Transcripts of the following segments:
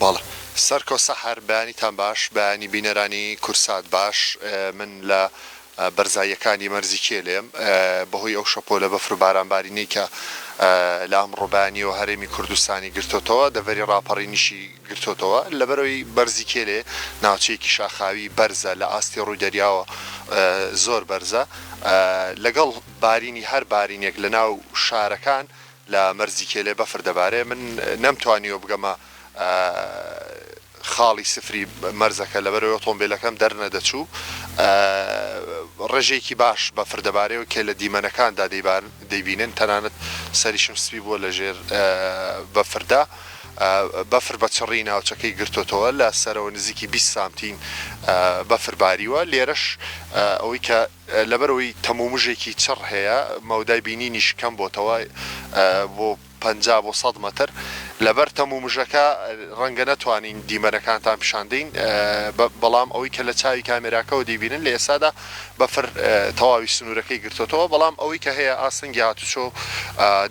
بەڵێ سەرکۆ سەحەر بەیانیتان باش بەیانی بینەرانی کورسات باش من لە بەرزاییەکانی مەرزی کێلێم بەهۆی ئەو شەپۆلە بەفر و بارانبارینەی کە لە ئەمڕۆ بەیانیەوە هەرێمی کوردستانی گرتۆتەوە دەڤەری ڕاپەڕینیشی گرتۆتەوە لەبەرئەوەی بەرزی کێلێ ناوچەیەکی شاخاوی بەرزە لە ئاستی ڕووی دەریاوە زۆر بەرزە لەگەڵ بارینی هەر بارینێک لەناو شارەکان لە مەرزی کێلێ بەفر دەبارێ من نەمتوانیوە بگەمە خاڵی سفری مەرزەکە لەبەرئەوەی ئۆتۆمبیلەکەم دەرنەدەچوو ڕێژەیەکی باش بەفر دەبارێ و کێ لە دیمەنەکاندا دەیبینن تەنانەت سەریشم سپی بووە لەژێر بەفردا بەفر بە چڕی ناوچەکەی گرتۆتەوە لە سەرەوە نزیکی 20 سانتین بەفر باریوە لێرەش ئەوەی کە لەبەرئەوەی تەمومژێکی چڕ هەیە مەودای بینینیش کەم بۆتەوە بۆ 50 بۆ 100 مەتر لەبەر تەمومژەکە ڕەنگە نەتوانین دیمەنەکانتان پیشان دەین بەڵام ئەوەی کە لە چاوی کامێراکەوە دەیبینن لە ئێستادا بەفر تەواوی سنوورەکەی گرتۆتەوە بەڵام ئەوەی کە هەیە ئاستەنگی هاتوچۆ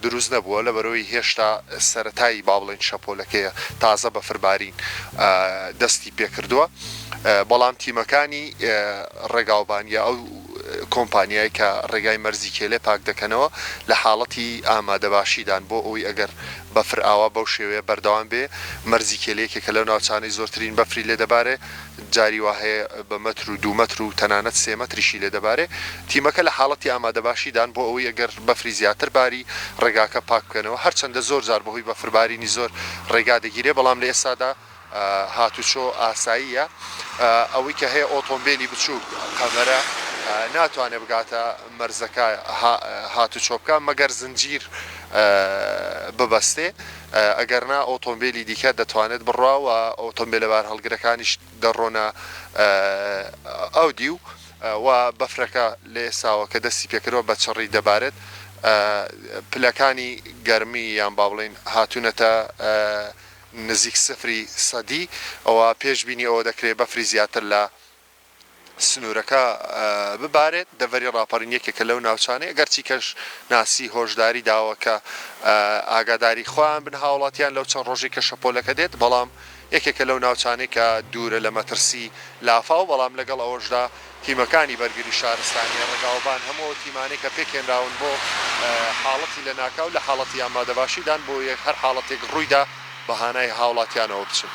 دروست نەبووە لەبەرئەوەی هێشتا سەرەتای با بڵێین شەپۆلەکەیە تازە بەفربارین دەستی پێکردووە. بەڵام تیمەکانی ڕێگاوبان یا ئەو کۆمپانیای کە ڕێگای مەرزی کێلێ پاک دەکەنەوە لە حاڵەتی ئامادەباشیدان بۆ ئەوەی ئەگەر بەفر ئاوا بەو شێوەیە بەردەوام بێ مەرزی کێلێ یەکێکە لەو ناوچانەی زۆرترین بەفری لێ دەبارێ جاری وا هەیە بە مەتر و دوو مەتر و تەنانەت سێ مەتریشی لێ دەبارێ تیمەکە لە حاڵەتی ئامادەباشیدان بۆ ئەوەی ئەگەر بەفری زیاتر باری ڕێگاکە پاک بکەنەوە هەرچەندە زۆر جار بەهۆی بەفربارینی زۆر ڕێگا دەگیرێ بەڵام لە ئێستادا هاتوچۆ ئاساییە، ئەوەی کە هەیە ئۆتۆمبێلی بچووک قەمەرە ناتوانێت بگاتە مەرزەکە هاتوچۆ بکە مەگەر زنجیر ببەستێ ئەگەرنا ئۆتۆمبێلی دیکە دەتوانێت بڕوا و ئۆتۆمبێلە بارهەڵگرەکانیش دەڕۆنە ئەو دیو و بەفرەکە لە ئێستاوە کە دەستی پێکردوە بە چڕی دەبارێت پلەکانی گەرمی یان با بڵێین هاتوونەتە نزیک سفری سەدی، ئەوە پێش بینی ئەوە دەکرێت بەفری زیاتر لە سنوورەکە ببارێت، دەڤەری ڕاپەڕین یەکێکە لەو ناوچانەی ئەگەرچی کەشناسی هۆشداری داوە کە ئاگاداری خۆیان بن هاوڵاتیان لەو چەند ڕۆژەی کە شەپۆلەکە دێت، بەڵام یەکێکە لەو ناوچانەی کە دوورە لە مەترسی لافاو، بەڵام لەگەڵ ئەوەشدا تیمەکانی بەرگری شارستانی ڕێگاوبان هەموو ئەو تیمانەی کە پێکهێنراون بۆ حاڵەتی لەناکاو لە حاڵەتی ئامادەباشیدان بۆ هەر حاڵەتێک ڕوویدا بە هانای هاوڵاتیانەوە بچن.